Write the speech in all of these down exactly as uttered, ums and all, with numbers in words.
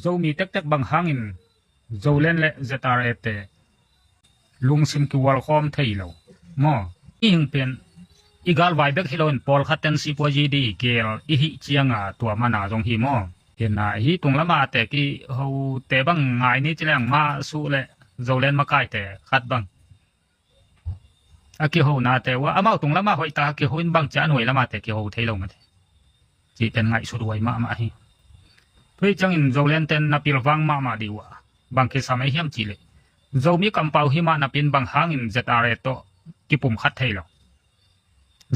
Zomi tektek bang hangin Zoland le Z R A te lungsim kiualkhawm thei lo maw? I hing pen i galvai bek hi loin pawlkhat ten sipuazi di gel i hih cianga tua mana zong hi maw? Hina hi tung lama te kihote bang ngai ni ci leng mah suh le Zoland makaite khat bang a kihonate uh a amau tung lama hoihtak a kiho in bang cia a nuai lama te kiho thei lo mate. Cih pen ngaihsut huai mahmah hi. Tua hi ciangin Zoland ten na pilvang mahmah di uh a bang kisam ei hiam cih leh Zomi kampau hi mah napin bang hangin Z R A tawh kipumkhat thei lo.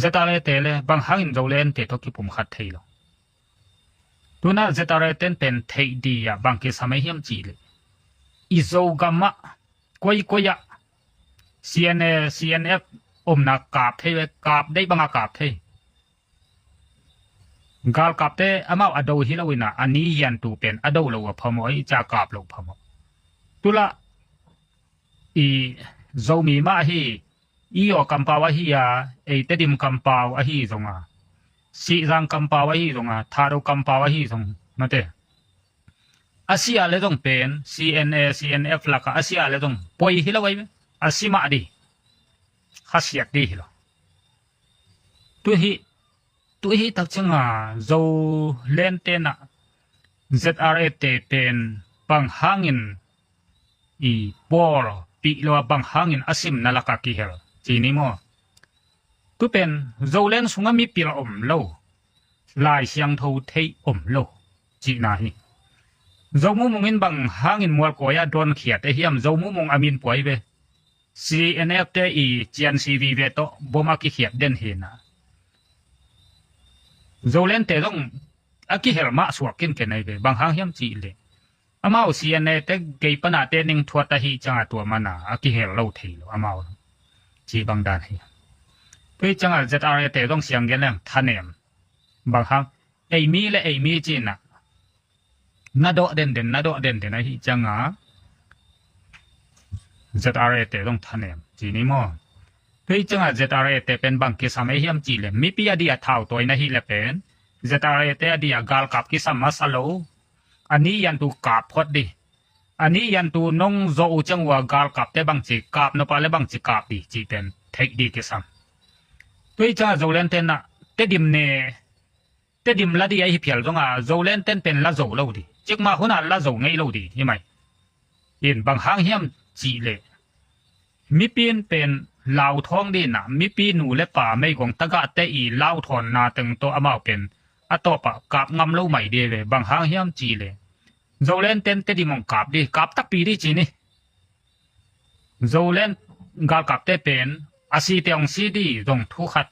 Z R A te le bang hangin Zoland te tawh kipumkhat thei lo. Tuna Z R A ten pen theih di ah bang kisam ei hiam cih leh i Zogam ah koikoi ah C N A, C N F omna kap thei ve, kap dei banga kap thei. Galkapte amau a do hi lo ina a ni yantu pen a do lo a phamawh hi cia kap lo phamawh. Tula i Zomi mah ahi, i aw kampau ahi a, ei Tedim kampau ahi zonga, Sihzang kampau ahi zonga, Thado kampau ahi zong mate. A sia le zong pen C N A, C N F laka a sia le zong poi hi lo ahi ve. A si mah di. Khasiat di hi lo. Tu hi, tu hi tak cianga Zoland tenah Z R A te pen bang hangin i pawl pih lo a bang hangin a simna laka kihel ci ni maw? Tu pen Zoland sunga mipil a om lo, Lai Siangtho thei om lo cihna hi. Zomumung in bang hangin mualkoi a dawn khiat a hiam? Zomumung a min puai ve. C N F te i cian C V ve tawh bom a kikhiat den hina. Zoland te zong a kihel mah suak kinken ahi ve. Bang hang hiam cih leh amau C N A te gei pana te ning thuat ahi cianga tua mana a kihel lo thei lo amau. Ci bang dan hi. Tui cianga Z R A te zong siang gen leng thanem. Bang hang ei mi le ei mi cina na dawh denden, na dawh denden ahi cianga Z R A te zong thanem ci ni maw? Tui cianga Z R A te pen bang kisam ei hiam cih leh mipi a di a thau tawi na hi le pen Z R A te a di a galkap kisam masa lo. A ni yantu kap phot di. A ni yantu nong zo uh ciang uh a galkapte bangci kap nopa le bangci kap di cih pen theih di kisam. Tui cianga Zoland tenah Tedim ne Tedim la di ahi phial zonga Zoland ten pen la zo lo di. Cikmah huna la zo ngei lo di hi mai. In bang hang hiam cih leh mipi in pen lauthawng dina mipi nu le pa meigong tagahte i lauthawnna teng tawh amau pen a tawpah kap ngam lo mai di ve. Bang hang hiam cih leh Zoland ten Tedim hong kap di, kap takpi di ci ni. Zoland galkapte pen a site hong si di zong thu khat.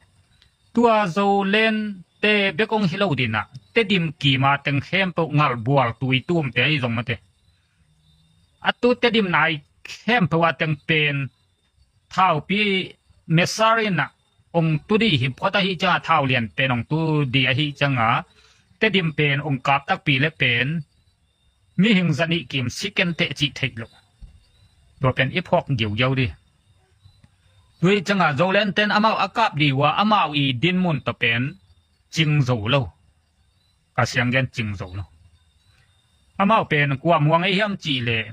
Tua Zoland te bek hong hi lo dinah Tedim kima teng khempeuh ngalbual tuitumte ahi zong mate. A tu Tedim nai khempeuh a teng pen thaupi mesar inah hong tu di hi phot ahi cianga thau lian pen hong tu di ahi cianga Tedim pen hong kap takpi le pen mihing zanih kim si kenteh cih theih loh. Tua pen i phawk giugiau di. Tui cianga Zoland ten amau a kap di uh a amau i dinmun tawh pen cing zo lo. Ka siang gen cing zo lo. Amau pen kua muang ei hiam cih leh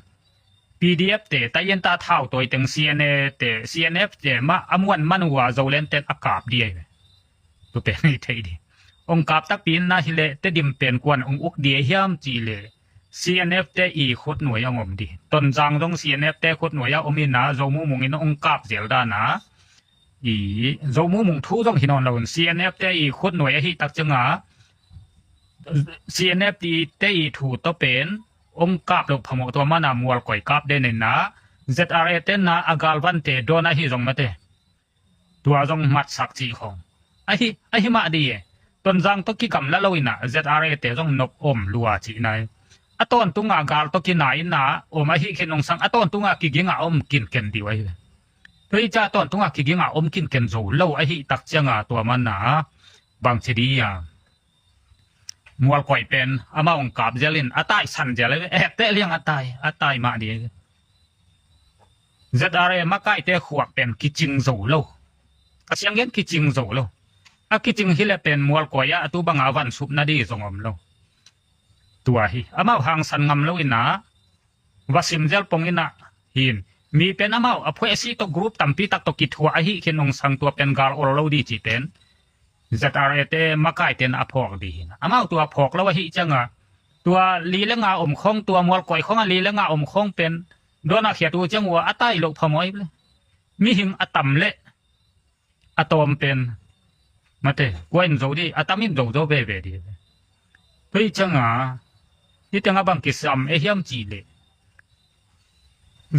P D F te taiyenta thau tawi teng C N A te C N F te mah a muan man uh a Zoland ten a kap di ahi ve. Tu pen i theih di. Hong kap takpi in na hi leh Tedim pen kuan hong uk di ahi hiam cih leh C N F te i khutnuai a hong om di. Tonzang zong C N F te khutnuai a om ina Zomumung in hong kap zel dana i Zomumung thu zong hi nawn lo in C N F te i khutnuai ahi tak cianga C N F te i thu tawh pen hong kap loh phamawh tua mana mualkoi kap den ina Z R A tenna a galvante dawn ahi zong mate. Tua zong matsak cih khong ahi, ahi mah di e. Tonzang tawh kigamla lo inah Z R A te zong nop om lua cihna hi. A tawntunga gal tawh kina inah om ahi khin nungsang a tawntunga kiginga om kinken diu ahi. Tua hi ca tawntunga kiginga om kinken zo lo ahi tak cianga tua mana bangci di a mualkoi pen amah hong kap zel in a tai san zel ahi. Ekteh liang a tai, a tai mah di ahi. Z R A makaite khuak pen kicing zo lo. Ka siang gen kicing zo lo. A kicing hi le pen mualkoi ah a tu banga van supna di zong om lo. Tua hi amau hangsan ngam lo in ah va sim zel pong in ah hin mi pen amau a phuaisi tawh group tampi tak tawh kithuah ahi khin nungsang tua pen gal ol lo di ci pen Z R A te makaite na a phawk di hin amau tua phawk lo ahi cianga tua li le nga om khong tua mualkoi khong a li le nga om khong pen dona khiat uh ciang uh a tai loh phamawh hi le mihing a tam le a tawm pen mate kua in zo di a tam in zo zo veve di. Tua hi cianga hi teng a bang kisam e hiam ci le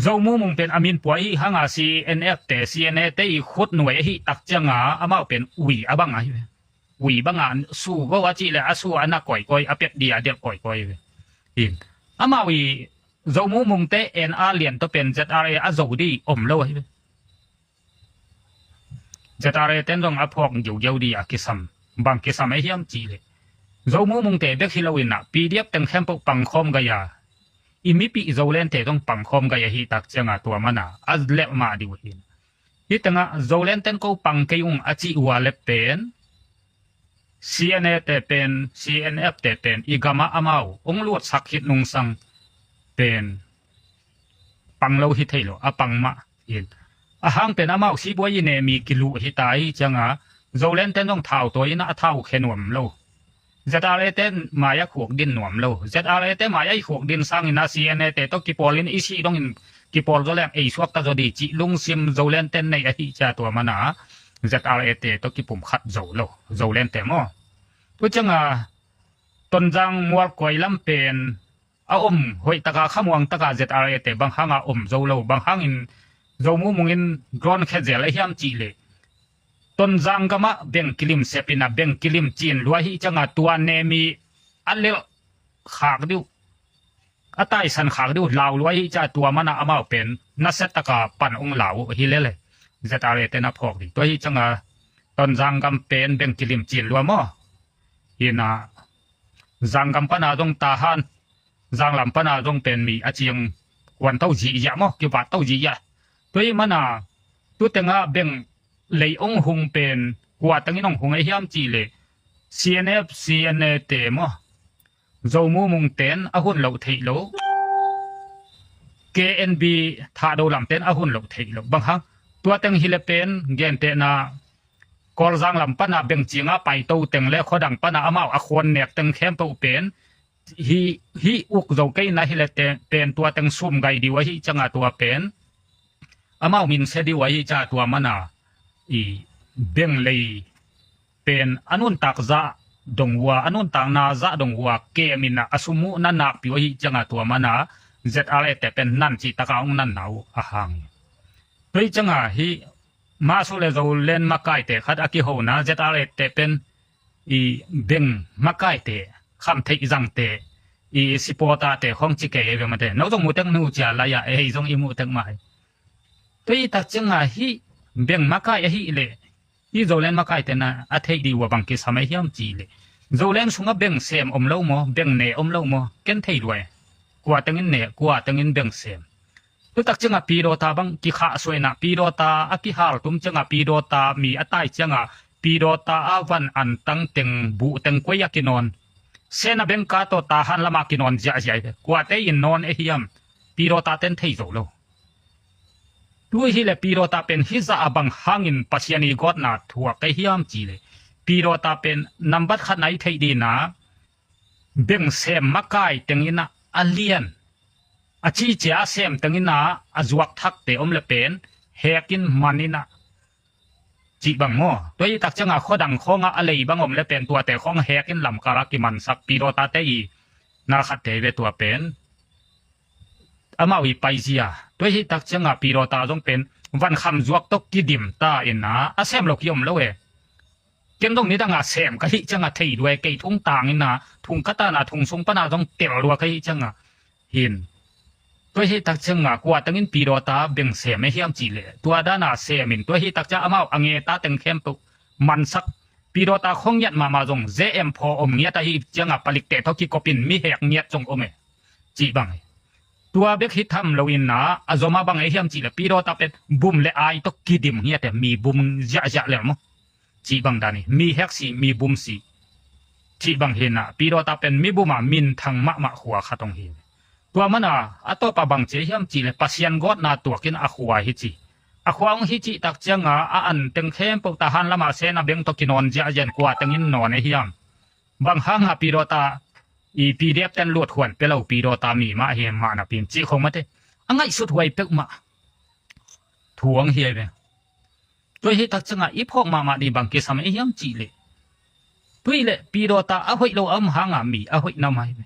Zo mumung pen a min pua hi hanga C N F te C N A te i khut nuai ahi tak cianga amau pen ui a bang ahi ve. Ui banga su go a ci le a su a na koikoi a pet di a del koikoi ve. In amau i Zo mumung te en a lian to pen Z R A a zo di om lo ahi ve. Z R A ten zong a phawk giugiau di a kisam bang kisam a hiam ci le Zo mumung te bek hi lo in ah P D F teng khempeuh pangkhawm gaya i mipih Zolen te zong pangkhawm gaya hi tak cianga tua mana a lelh mah di uh hin. Hi tengah Zolen ten ko pang kei ung a ci ua le pen C N A te pen C N F te pen i gamah amau ong luatsak hit nungsang pen pang lo hi thei lo a pang mah in a hang pen amau sibuai i ne mi kiluh hi ta hi cianga Zolen ten zong thau tawi in a thau khe nuam lo. Z R A ten mai a khuk din nuam lo. Z R A te mai a i khuk din sangin a C N A te tawh kipawl in i sih dongin kipawl zaw leng ei suak ta zaw di cih lungsim Zolen ten nei ahi cia tua mana Z R A te tawh kipum khat zo lo Zolen te maw. Tu cianga Tonzang mualkoi lam pen a om hoih taka khamuang taka Z R A te bang hanga om zo lo bang hangin Zo mumungin drone khe zel a hiam cih le Tonzang gamah beng kilim sepin a beng kilim cin lua hi cianga tua nemi a lelh khak diu a taisan khak diu lau lua hi cia tua mana amau pen nasia taka pan ong lau uh hi lele Z R A te na phawk di tua hi cianga Tonzang gam pen beng kilim cin lua maw. Hina zanggam pana zong tahan zanglam pana zong pen mi a ciang kuan to zihziah maw kivat to zihziah. Tua hi mana tu tenga beng lei ong hung pen kua tengin ong hung a hiam cih le C N F C N A te maw Zo mumung ten a hun loh theih lo K N B thahdo lam ten a hun loh theih lo bang hang tua teng hi le pen gentehna Kawlzang lam pana beng cianga paito teng le khuadang pana amau a khuan nek teng khempeuh pen hi hi uk zo kei na hi le pen tua teng sum gai diu ahi cianga tua pen amau min se diu ahi ca tua mana i beng lei pen a nuntak zah dong ua a nuntak na zah dong ua kem ina a sum uh na nakpi uh ahi cianga tua mana Z R A te pen nan cih taka ong nan na uh a hang. Tua hi cianga hi Masu le Zolen makaite khat a kihona Z R A te pen i beng makaite kham theih zangte i sipota te khong ci kei e ve mate no zong mutek nu cia lai a ei zong i mutek mai. Tua i tak cianga hi beng makai ahi le hi Zolen makaite na a theih di ua bang kisam a hiam ci le Zolen sunga beng sem om lo maw beng ne om lo maw ken thei luai. Kua tengin ne kua tengin beng sem Tutak cianga pidawta bang kikhah suaina pidawta a kihal tum cianga pidawta mi a tai cianga pidawta a van antang teng buh teng kuai a kinawn sena bengka tawh tahan lama kinawn ziahziah hi ve kuate in nawn e hiam pidawta ten thei zo lo. Tu hi le pidawta pen hizah a bang hangin Pasian i gawtna thuak e hiam ci le pidawta pen nambat khatna i theih dina beng sem makai tengina a lian a cicia a sem tengina a zuak thakte om le pen hekin manina cih bang maw tua hi tak cianga khuadang khawnga a lei bang om le pen tuate khawng hekin lamkala kimansak pidawtate i na khatte ve tua pen amau i paizia tua hi tak cianga pidawta zong pen vankham zuak tawh kidim ta ina a sem lo ki om lo e. Ken dong nidanga sem ka hih cianga thei duai kei thung tangina thung katana thung sung pana zong tel lua ka hih cianga hin tua hih tak cianga kua tangin pidawta beng sem e hiam cih le tua dana semin tua hih tak cianga amau a ngeta teng khempeuh mansak pidawta khong ngiat mahmah zong ze em phaw om ngiat ahi cianga palikte thaw kikopin mi hek ngiat zong om e cih bang hi. Tua bek hi tham loinna a zoma bang e hiam cih le pidawta pen bum le ai tawh kidim ngiat e mi bum ziahziah lel maw. Cih bang dan hi mi hek si mi bum si Cih bang hi na, Pidawta pen mibuma minthang mahmah khua khat hong hi. Tua mana a tawpa bang ci hiam cih le Pasian gawtna tuakin a khua hi ci. A khua hong hi cih tak cianga a an teng khempeuh Tahan lama sena beng tawh kinawn ziahziah in kua tengin nawn e hiam? Bang hanga Pidawta i P D F ten lut huan pe lo Pidawta mi mah hi mah napi in cih khong mate a ngaihsut huai peuhmah thu hong hi ai ve. Tua hi tak cianga i phawk mahmah dih bang kisam e hiam cih le, tui le Pidawta a hoih lo a om hanga mi a hoih na mai ve.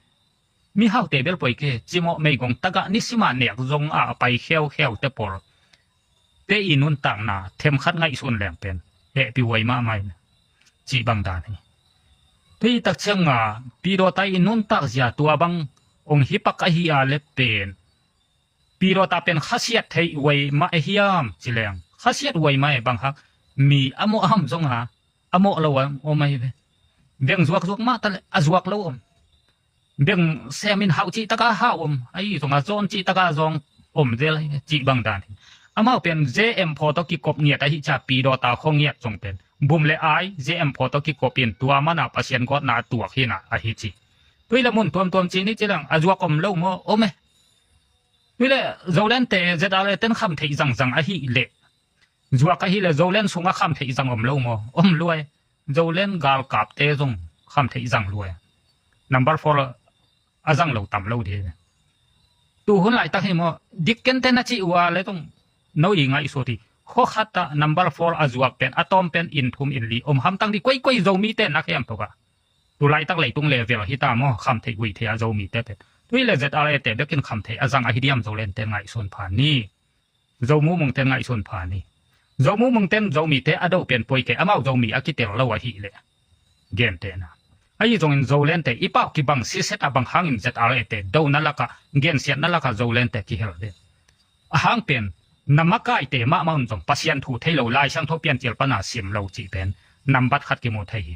Mihaute bel poi ke cimawh meigong tagah nisima nek zong a pai kheukheu te pawl te i nuntakna themkhat ngaihsun leng pen hehpih huai mahmah hi. Cih bang dan hi. Tui tak cianga Pidawta i nuntak zia tua bang hong hi pak ahi a le pen Pidawta pen khasiat theih huai mah e hiam ci leng khasiat huai mah e bang hak mi a mawh a om zonga a mawh lo a om ahi ve. Beng zuakzuak mah ta le a zuak lo om. Beng semin hauh cih taka hau om, ahi zonga zawn cih taka zawng om zel ahi ve cih bang dan hi. Amau pen J M phaw tawh kikop ngiat ahi cia Pidawta khaw ngiat zong pen bum le ai J M phaw tawh kikop in tua mana Pasian gawtna a tuak hi na ahi ci. Tui le mun tuamtuam ci ni ci leng a zuak om lo maw om e. Tui le Zolente Z R A ten kham theih zangzang ahi le zuak ahi le Zolen sungah kham theih zang om lo maw om luai. Zolen galkapte zong kham theih zang luai. Number four a zang lo tam lo dih. Tu hun laitak hi maw dikkente na cih uh a le zong no i ngaihsut hi. Khaw khatah number four a zuak pen a tawm pen in thum in li om hamtang dih koikoi Zomite na khempeuh ah. Tu laitak leitung level hi ta maw kham theih gui thei a Zomite pen. Tui le Z R A te bekin kham theih a zang ahi diam Zolente ngaihsun phan ni. Zomu mungten ngaihsun phan hi. Zomu mungten Zomite a do pen poi kei amau Zomi a kitel lo ahi le. Gente na. Ahi zongin Zolente i pau kibang siset a bang hangin Z R A te do na laka gensiat na laka Zolente kihel de. A hang pen na makaite mahmah un zong Pasian thu thei lo Lai Siangtho Piancil pana sim lo cih pen nambat khat kimu thei hi.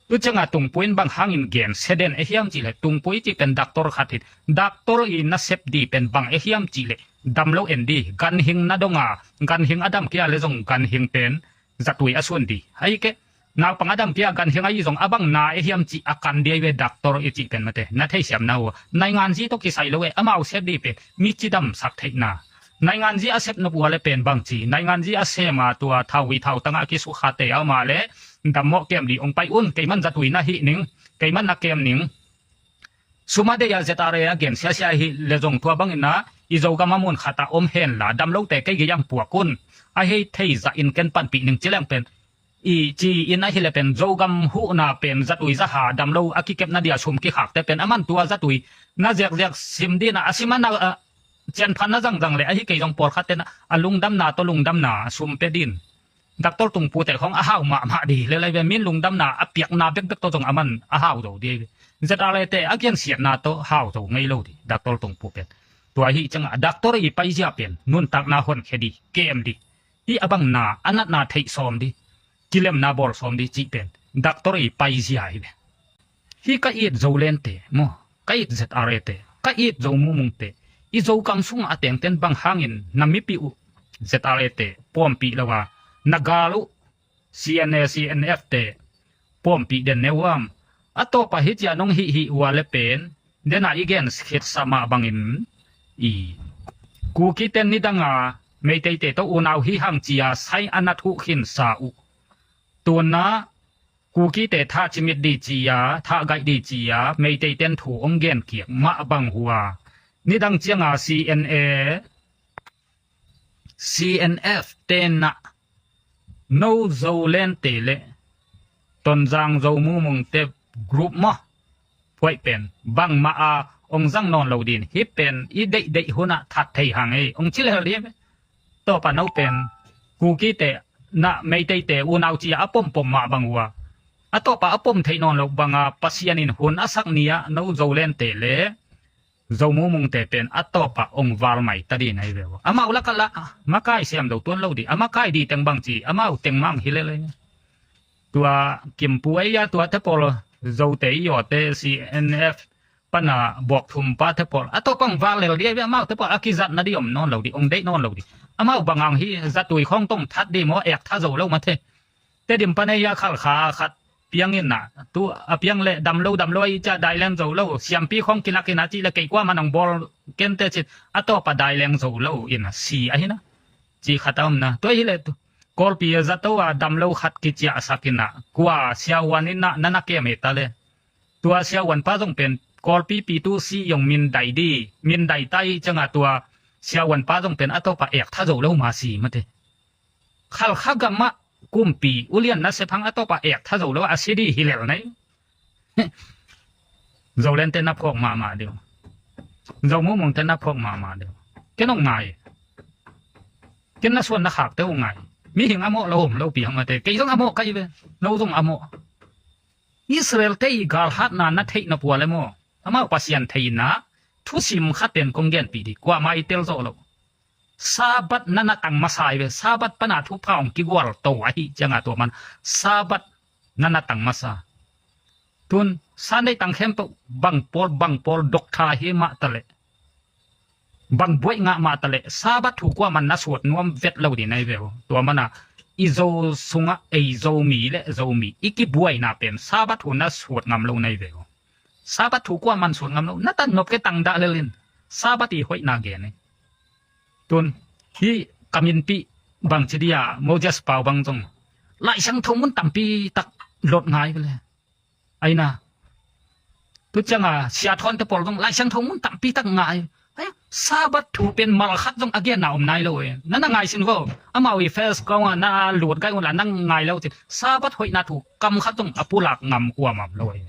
Tu cianga Tungpu in bang hangin gen seden e hiam cih le Tungpu i cih pen doctor khat hi. Doctor i nasep dih pen bang e hiam cih le dam lo en dih ganhing na donga ganhing a dam kia le zong ganhing pen zatui a sun dih. Ahi ke naupang a dam kia ganhing ahi zong a bang na e hiam cih a kan dih ahi ve doctor i cih pen mate na theisiam na uh. Nainganzi tawh kisai lo e amau sep dih pen mi cidamsak theihna. Nainganzi a sep nop uh a le pen bang ci nainganzi a sema tua thaui thau tanga a kisukhate a om a le dammawh kem dih ong pai un keiman zatui na hih ning keiman na kem ning. Suma deih a Z R A a gen siasia hi le zong tua bangin a i Zogam a mun khatah om henla damlote kei gei ang puak un. A hei thei zah in ken panpih ning ci leng pen i ci in ahi le pen Zogam huhna pen zatui zaha damlo a kikepna dia sum kikhakte pen a man tua zatui na ziakziak sim dina a sim a na cianphan na zangzang le ahi kei zong pawlkhat tena a lungdamna tawh lungdamna sum pe din. Doctor Tungpu te khong a hau mahmah di le lai ve min lungdamna a piakna bekbek tawh zong a man a hau zo di. Z R A te a gensiatna tawh hau zo ngei lo di Doctor Tungpu pen. Tua hi cianga doctor i paizia pen nuntakna honkhia di kem di. Hi a bang na a natna theih sawm di kilemna bawl sawm di cih pen doctor i paizia hi ve. Hi ka it Zolente maw ka it Z R A te ka it Zomumungte i Zogam sungah a tengten bang hangin na mipi uh Z R A te pawmpih lo a na gal uh C N A C N F te pawmpih den ne uam. A tawpah hi cia nong hih hih ua le pen dena i gen khitsa mah bangin i Kukiten nidanga Meiteite tawh unau hi hang cia sai a na thuh khinsa uh. Tuna Kukite thah cimit di cia thah gaih di cia Meiteiten thu ong gen kiak mah bang hua nidang cianga C N A C N F tenah no Zolente le Tonzang Zomumungte group maw phuaih pen bangmah a ong zang nawn lo din hi pen i deihdeih hunah that thei hang ei ong ci lel di. Tawpa no pen Kukite na Meiteite unau cia a pompom mah bang ua a tawpa a pom theih nawn lo banga Pasian in hun a sak ni-ah no Zolente le Zomumungte pen a tawpah ong val mai ta di nai ve uh. Amau lakah lah makai siam do tuan lo di a makai di teng bang ci amau teng mang hi lele. Tua kimpu ei a tua te pawl Zote i awte C N F pana bawk thum pa te pawl a tawpah ong val lel di ei ve amau te pawl a kizatna di om nawn lo di ong deih nawn lo di. Amau bangang hi zatui khawng tong that di maw ek tha zo lo mate. Tedim pan ei a khalkha khat piang in ah, tu a piang le dam lo, dam lo ahi ciah dai leng zo lo, siampi khawng kilak in ah cih le kei kuaman hong bawl kei inteh cin, a tawp a dai leng zo lo in ah si ahi na, ci khat a om na. Tua hi le tu Kawlpi a zato a dam lo khat kiciahsak in ah, kua siahuan in ah na na kem hi ta le. Tua siahuan pa zong pen Kawlpi P two C zong min dai di, min dai ta hi ciang a tua siahuan pa zong pen a tawp a ek tha zo lo mah si mate. Khalkha gam ah kumpi ulian na sephang a tawp a ek tha zo lo a si di hi lel nei. Zoland te na phawk mahmah deuh. Zo Mumung te na phawk mahmah deuh. Ken hong ngai. Ken na suan na khak te hong ngai. Mihing a mawh lo om lo piang mate. Kei zong a mawh ka hi ve. No zong a mawh. Israel te i galhatna na theih nop ua le maw? Amau Pasian theihna thusim khat pen kong genpih di. Kuamah i tel zawh lo. Sabbath na na tang masa hi ve. Sabbath pana thupha hong kigual to ahi ciang a tua man Sabbath na na tang masa. Tun Sunday tang khempeuh bang pawl, bang pawl doctor hi mah ta leh, bang buaih ngah mah ta leh, Sabbath thu kuaman na suat nuam vet lo di na hi ve uh. Tua man a i Zo sungah ei Zomi le Zomi i kibuaina pen Sabbath thu na suat ngam lo na hi ve uh. Sabbath thu kuaman suat ngam lo, na tan nop kei tang dah lel in Sabbath i hoihna gen hi. Tun hih ka minpih bangci di a Moses Pau bang zong Lai Siangtho mun tampi tak lot ngai ve le. Aina. Tu ciang a Sia Thawn te pawl zong Lai Siangtho mun tampi tak ngai. Ai, Sabbath thu pen mal khat zong a genna om nai lo e. Na na ngai sin vo. Amau i fes kong a na lut gai un la na ngai lo cin. Sabbath hoihna thu kam khat zong a pulak ngam kuamah lo e.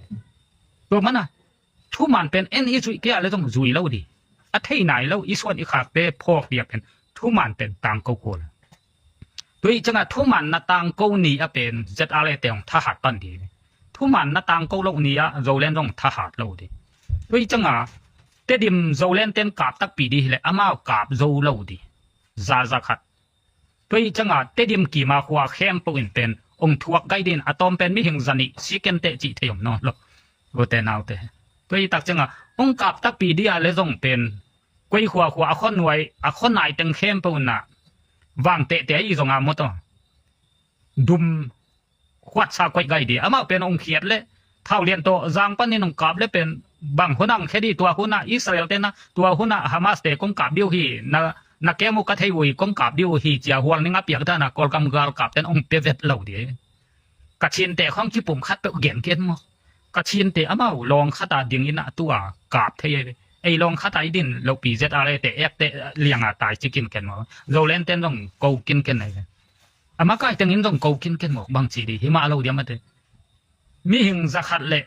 Tua man a thuman pen en i zuih kei a le zong zui lo di. A thei nai lo i suan i khakte phawk di a pen thuman pen tangko kul. Tua hi ciang a thuman na tangko ni a pen Z R A te hong thahat pan di. Thuman na tangko lo ni a Zoland zong thahat lo di. Tua hi ciang a Tedim Zoland ten kap takpi di hi le amau kap zo lo di. Zaza khat. Tua hi ciang a Tedim kima khua khempeuh in pen hong thuak gai din a tawm pen mihing zanih si kei inteh cih thei om nawn lo. Ute naute. Tua hi tak ciang a hong kap takpi di a le zong pen koi khua khua a khuanuai, a khuanai teng khempeuh na vang tehte ahi zong a mawtaw dum khuatsa koih gai di. Amau pen hong khiat le thau lian tawh zang panin hong kap le pen bang hun a hong khia di, tua hun a Israel te na tua hun a Hamas te kong kap diu hi, na, na kem uh ka thei uh hi, kong kap diu hi cia hual ning a piak dan a Kawlgam galkap ten hong pia vet lo di. Kachin te khawng kipum khat peuh gen ken maw? Kachin te amau lawng khat a ding in a tu a kap thei ei. Ei lawng khat a i din lopi Z R A te ek te liang a tai ci kin ken maw? Zoland ten zong ko kin ken ei. A makai tengin zong ko kin ken mawk bang ci di hi mah lo diam a te. Mihing za khat le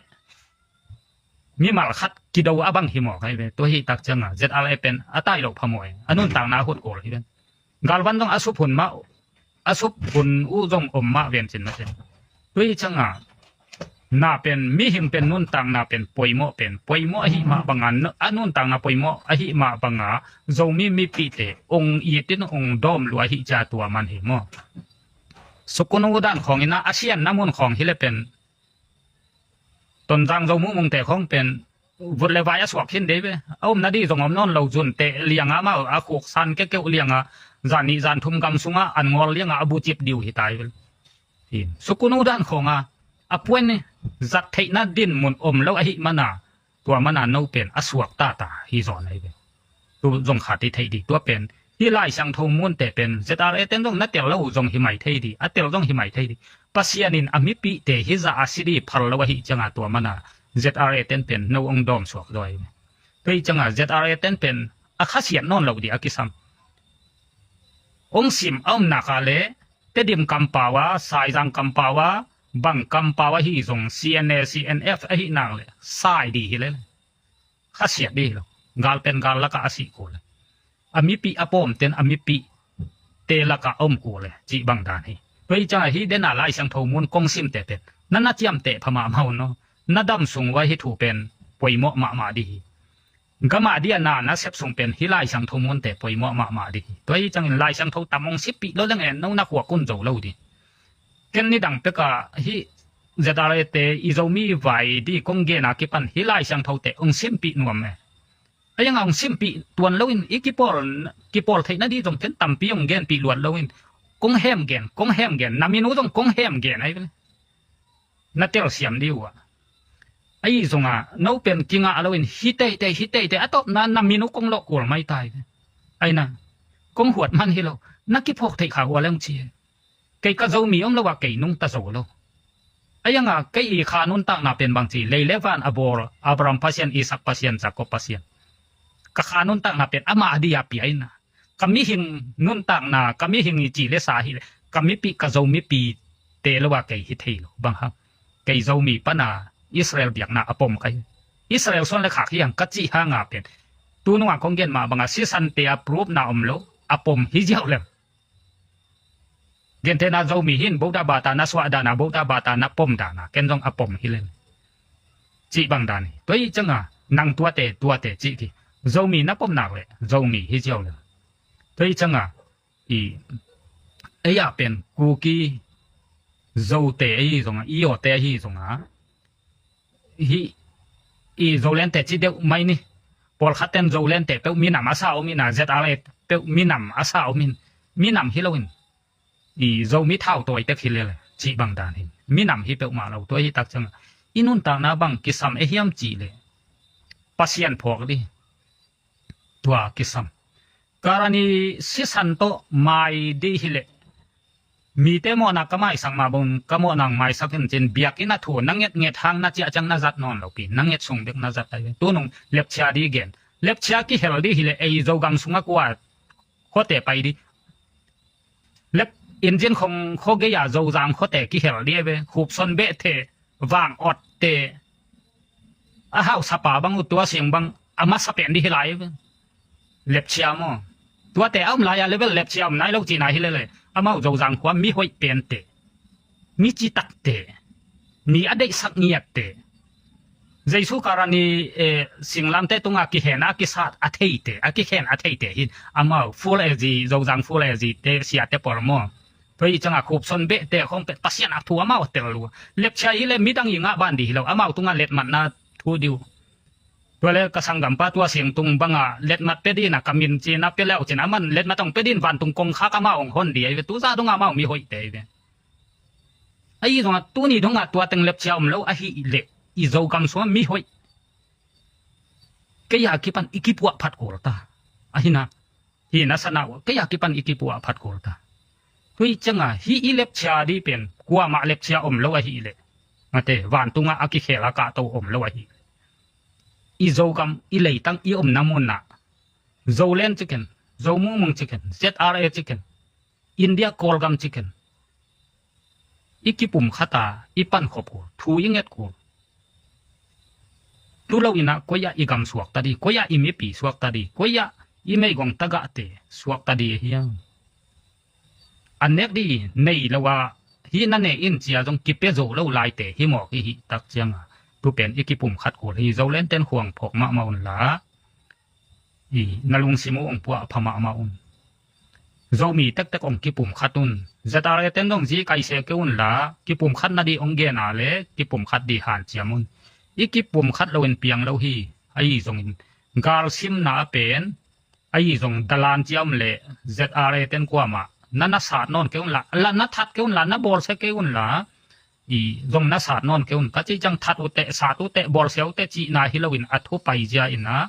mimal khat kido a bang hi mawk ahi ve. Tua hi tak ciang a Z R A pen a tai lo phamawh e. A nuntakna a hut kul hi ven. Galvan zong a sup hun mah, a sup hun uh zong om mah ven cin mah cin. Tua hi ciang a na pen mihing pen nuntakna pen poimawh pen poimawh ahi mah banga, a nuntakna poimawh ahi mah banga Zomi mipihte ong itin ong dawm lua ahi cia tua man hi maw? Sukunu dan khawng ina a sianna mun khawng hi le pen Tonzang Zo Mumungte khawng pen vut le vai a suak khin dei ve. A umna di zong om nawn lo, zunte lianga mah a khuk san kekeuh lianga zan nih zan thum gam sunga an ngawl lianga a bucip diu hi tai vel. Sukunu dan khawnga a puan zat theihna din mun om lo ahi mana tua mana no pen a suak tata hi zawn ahi ve. Tu zong khat i theih di tua pen hi Lai Siangtho munte pen Z R A ten zong na tel lo zong hi mai thei di, a tel zong hi mai thei di. Pasian in a mipihte hi zah a si di phal lo ahi cianga tua mana Z R A ten pen no ong dawm suak zaw ahi ve. Tua hi cianga Z R A ten pen a khasiat nawn lo di a kisam. Ong sim a om nak a le Tedim kampau a, Saizang kampau a, bang kampau ahi zong C N A, C N F ahi nak le sai di hi le le. Khasiat di hi lo. Gal pen gal laka a sih kul le. A mipih a pawmten a mipihte laka a om kul le cih bang dan hi. Tua hi cianga hi dena Lai Siangtho mun kong simte pen na na ciamteh pha mahmah un aw. Na dam sung ua hi thu pen poimawh mahmah di hi. Gama dia na na sep sung pen hi Lai Siangtho munte poimawh mahmah di hi. Tua hi ciangin Lai Siangtho tam ong sippih lo leng en no na khuak un zo lo di. Ken nidang peka hi Z R A te i Zomi vai di kong gena kipan hi Lai Siangtho te ong sippih nuam e. A ianga ong sippih tuan loin i kipawl, kipawl theihna di zong ken tampi ong genpih luat loin kong hem gen, kong hem gen, na minu zong kong hem gen ahi vele. na telsiam dih uh ah. Ahi zongah no pen kingah loin hi teitei hi teitei a tawpna na min uh kong lawh kul mai tai. Aina kong huat man hi lo, na kiphawk theih kha uh a leng ci. Kei ka Zomi om lo ah kei nungta zo lo. A ianga kei i kha nuntakna pen bang ci, lei le van a bawl Abraham Pasian, Isak Pasian, Jakob Pasian. Ka kha nuntakna pen ama a dia pia ina. Ka mihing nuntakna, ka mihing i ci le sa hi le, ka mipi, ka Zo mipi te lo a kei hi thei lo. Bang hang, kei Zomi pana Israel biakna a pom ka hi. Israel suan le khak hi hang ka cih hanga pen, tu nunga kong gen mah banga sisan te a proof na om lo, a pom hi ziau lem. Gentehna Zomi hin Buddha bata na suah dana, Buddha bata na pom dana, ken zong a pom hi lem. Cih bang dan hi. Tua hi cianga nang tuate, tuate cih ki. Zomi na pom nak le Zomi hi ziau lem. Tua hi cianga i, ei ah pen Kuki Zote ahi zonga, i awte ahi zonga, hi i Zolente ci deuh mai ni. Pawlkhat ten Zolente peuh minam a sa om ina, Z R A peuh minam a sa om in, minam hi loin i Zomi thau tawi tek hi lele cih bang dan hin minam hi peuhmah lo. Tua hi tak cianga i nuntakna bang kisam e hiam cih le Pasian phawk dih. Tua kisam. Karani sisan tawh mai dih hileh, mite mawhna ka maisak mah bang ka mawhna hong maisak in cin, biakinn a thu na nget nget hang na ciah ciang na zat nawn lopi, na nget sung bek na zat ahi ve. Tunung lepchia dih gen. Lepchia kihel dih hileh ei Zogam sungah kua khuate pai dih. Lep injin khong khuagei a Zozang khuate kihel dih ahi ve. Khupson behte, vang otte, a hauhsapa bang uh tua siang bang a masa pen dih hi lai ahi ve. Lepchia maw? Tuate a om lai a level lepchia om nai lo cihna hi lele. Amau Zozang khua mi hoih pente, mi citakte, mi a deihsak ngiatte, Jesu Karani, eh, singlamte tunga kihena a kisat a theite, a kikhen a theite hin amau full A Z, Zozang full A Z te, siate pawl maw? Tua hi cianga khupson behte khong pet Pasian a thu amau a tel lua. Lepchia hileh midang i ngah ban dih hi lo, amau tunga letmatna thu dih uh. Tua le ka sanggampa tua siangtung banga letmat pe dihna ka min cina pe leu cin, aman letmat hong pe din vantung kongkhak amau hong hon dih ahi ve. Tuza donga amau mi hoihte ahi ve. Ahi zonga tuni donga tua teng lepchia om lo ahih leh i Zogam sungah mi hoih kei a kipan i kipuah phat kul ta. Ahina hi na sana uh kei a kipan i kipuah phat kul ta. Tua hi cianga hi i lepchia dih pen kuamah lepchia om lo ahih leh, mate, vantungah a kikhel a kahto om lo ahih leh, i Zogam, i leitang, i omna munah Zoland ciken, Zomumung ciken, Z R A ciken, India Kawlgam ciken, i kipumkhat a i pankhop kul, thu i nget kul. Tu lo inah koi ah i gam suakta dih, koi ah i mipi suakta dih, koi ah i meigong tagahte suakta dih hiam? An nek dih nei lo a, hih na ne in cia zong kipia zo lo laite hi mawk i hih tak cianga, tu pen i kipumkhat kul hi. Zoland ten khuang phawk mahmah unla, i na lungsim uh hong puah pha mahmah un. Zomi tektek hong kipumkhat un. Z R A ten zong zi kaise kei unla, kipumkhat nadih hong gena le kipumkhat dih hanciam un. I kipumkhat loin piang lo hi. Ahi zongin galsimna a pen, ahi zong dalan ciam le Z R A ten kuamah na na sat nawn kei unla, la na that kei unla, na bawlsia kei unla, i zong na sat nawn kei un. Ka cih ciang that uh teh, sat uh teh, bawlsia uh teh cihna hi loin a thu paizia inah,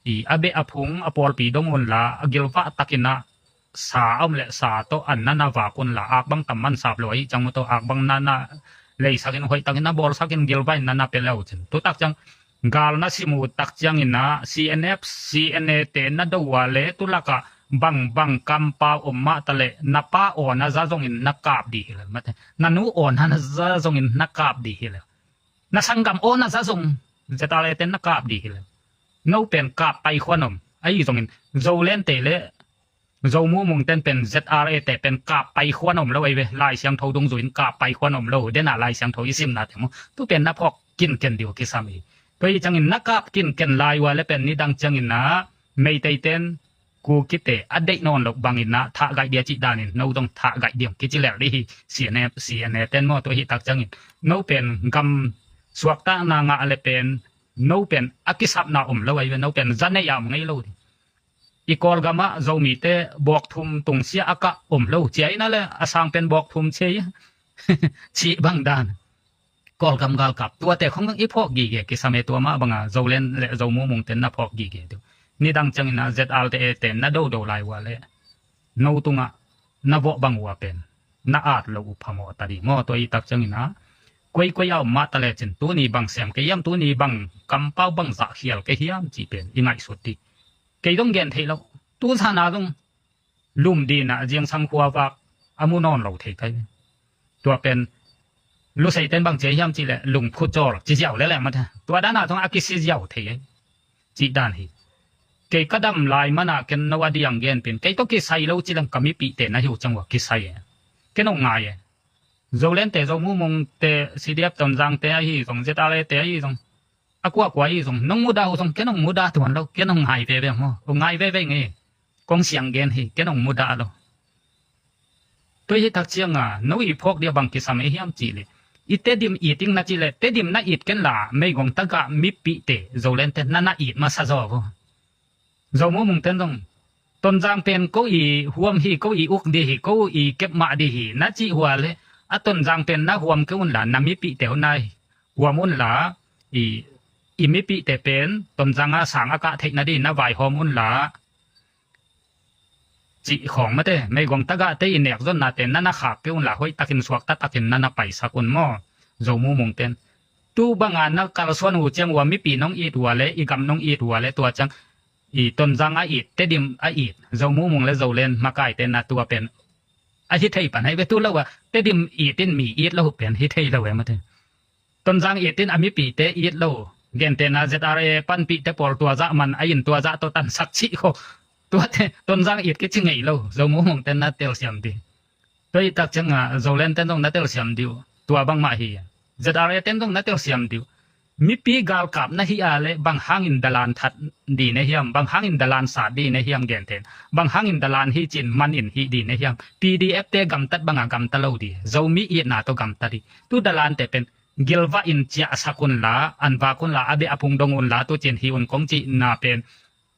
i a beh a phung a pawlpi dong unla, a gilvah takinah sa a om le sa tawh an na na vak unla, ak bang tam man sap lo ahi ciang uh tawh ak bang na na leisakin hoihtakin a bawlsakin gilvah in na na pia le uh cin. Tutak ciang gal na sim uh tak cianginah C N F, C N A te na do uh a le tulakah bangbang kampau om mah taleh na pa aw na za zongin na kap dih hi le, mate, na nu aw na za zongin na kap dih hi le, na sanggam aw na za zong Z R A ten na kap dih hi le. No pen kap pai khuan om. Ahi zongin Zoland te le Zomumung ten pen Z R A te pen kap pai khuan om lo ahi ve. Lai Siangtho dungzuin kap pai khuan om lo. Dena Lai Siangtho i simna te mu, tu pen na phawk kinken dih uh kisam hi. Tua hi ciangin na kap kinken lai uh a le pen nidang cianginah Meitei ten Kukite a deih nawn loh banginah thah gaih dia cih danin no zong thah gaih dia kici lel dih hi. C N A, C N A ten maw, tua hi tak ciangin no pen gam suaktakna ngah le pen no pen a kisapna om lo ahi ve. No pen za neih a om ngei lo dih. I Kawlgamah Zomite bawkthum tungsia a kah om lo. Cia inah le a sang pen bawkthum cia hi. Cih bang dan. Kawlgam galkap tuate khong i phawk gige kisam e, tua mah banga Zoland le Zo Mumung ten na phawk gige tu. Nidang ciangin a Z R te e ten na dodo lai ua le no tungah na vawh bang ua pen na at lo uh phamawh ta ding maw? Tua i tak ciangin a koikoi a om mah ta lecin tuni bang sem kei hiam, tuni bang kampau bang zah khial kei hiam cih pen i ngaihsut ding. Kei dong gen theih lo. Tu zan a dong lum dinah ziangsang khuavak a mu nawn lo thei kai. Tua pen lusei ten bang cia hiam cih leh lungphu cawl ci ziau leleng mate. Tua dana zong a kisi ziau thei ei. Cih dan hi. Kei ka dam lai mana ken no a diang genpin kei tawh kisai lo ci leng ka mipihte na hi uh ciang ua kisai e. Ken hong ngai e. Zolente, Zo Mumungte, C D F Tonzangte ahi zong, Z R A te ahi zong, a kuakua ahi zong nong mudah uh zong ken hong mudah tuan lo. Ken hong ngai veve maw? Hong ngai veve ngei. Kong siang gen hi, ken hong mudah lo. Tua hi tak cianga no i phawk dia bang kisam ei hiam cih leh i Tedim it ing na cih leh Tedim na it ken la meigong tagah mipihte Zolente na na it masa zaw vo. Zo Mumung ten zong Tonzang pen ko i huam hi, ko i uk di hi, ko i kep mah di hi na cih hua leh a Tonzang pen na huam kei un la na mipihte uh na huam un la i, i mipihte pen Tonzang a sang a kah theih na di na vaihawm un la cih khawng mate. Meigong tagahte i nek zonnate na na khak kei un la hoih takin suakta takin na na paisak un maw? Zo Mumung ten tu banga na kalsuan uh ciang ua mipi nong it ua le i gam nong it ua le tua ciang i Tonzang a it, Tedim a it, Zo Mumung le Zoland makaite na tua pen a hi thei pan hei ve. Tu lo a Tedim it in mi it lo pen hi thei lo e mate. Tonzang it in a mipite it lo. Gentena Z R A panpihte pawl tua zah man a in tua zah tawh tansak cih kho. Tuate Tonzang it kici ngei lo. Zo Mumung ten na telsiam ding. Tua i tak cianga Zoland ten zong na telsiam ding uh tua bangmah hi. Z R A ten zong na telsiam ding uh. Mipi galkap na hi a le bang hangin dalan that di na hiam, bang hangin dalan sat di na hiam genten. Bang hangin dalan hi cin man in hi di na hiam. P D F te gamtat banga gamta lo di. Zomi itna tawh gamta di. Tu dalante pen gilvah in ciahsak un la, an vak un la, a beh a phung dong un la, tu cin hi un kong cihna pen.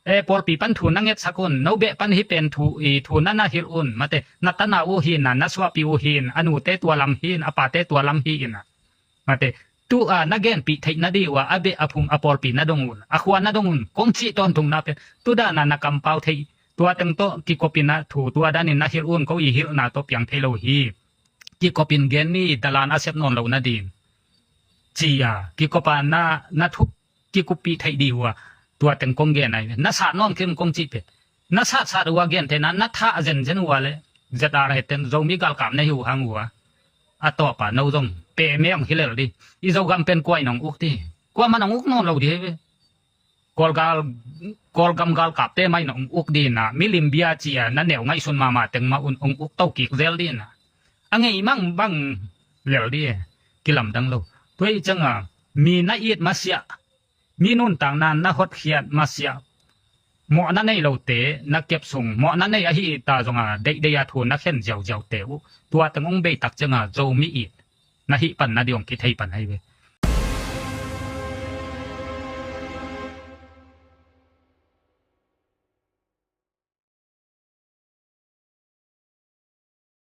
E, pawlpi pan thu na ngetsak un, no beh pan hi pen thu, i, thu na na hilh un, mate, na tana uh hi na, na suahpi uh hi in, a nute tua lam hi in, a pate tua lam hi in a. Mate, tu a na genpih theih na di ua, a beh a phung a pawlpi na dong un, a khua na dong un, kong cih tawntungna pen, tu dana na kampau theih, tua teng tawh kikopina thu, tua danin na hilh un, ko i hilhna tawh piang thei lo hi. Kikopin gen ni dalan a sep nawn lo na din. Ci a, kikopa na, na thuk kikuppih theih di ua, tua teng kong gen ai. Na sat nawn khin kong cih pet. Na sat sat ua gen te na, na thah zenzen ua le. Z R A ten Zomi galkap na hi uh hang ua. A tawpa no zong. Pe me ong hi lel di. I Zogam pen kuai nong uk di. Kua man ong uk nawn lo di hei ve. Kawlgal, Kawlgam galkapte mai na ong uk di na. Milim bia ci a, na neu ngaihsun mama teng ma un ong uk to kik zel di na. A ngei mang bang lel di. Kilamdang lo. Tua i cianga. Mi na it masiah. Mi nuntakna na hotkhiat masiah. Mawhna nei lote na kep sung, mawhna nei ahi ta zonga, deihdeih a thu na khen ziauziaute uh. Tua teng ong bei tak cianga, Zomi it. Na hih pan na di ong kithei pan ahi ve.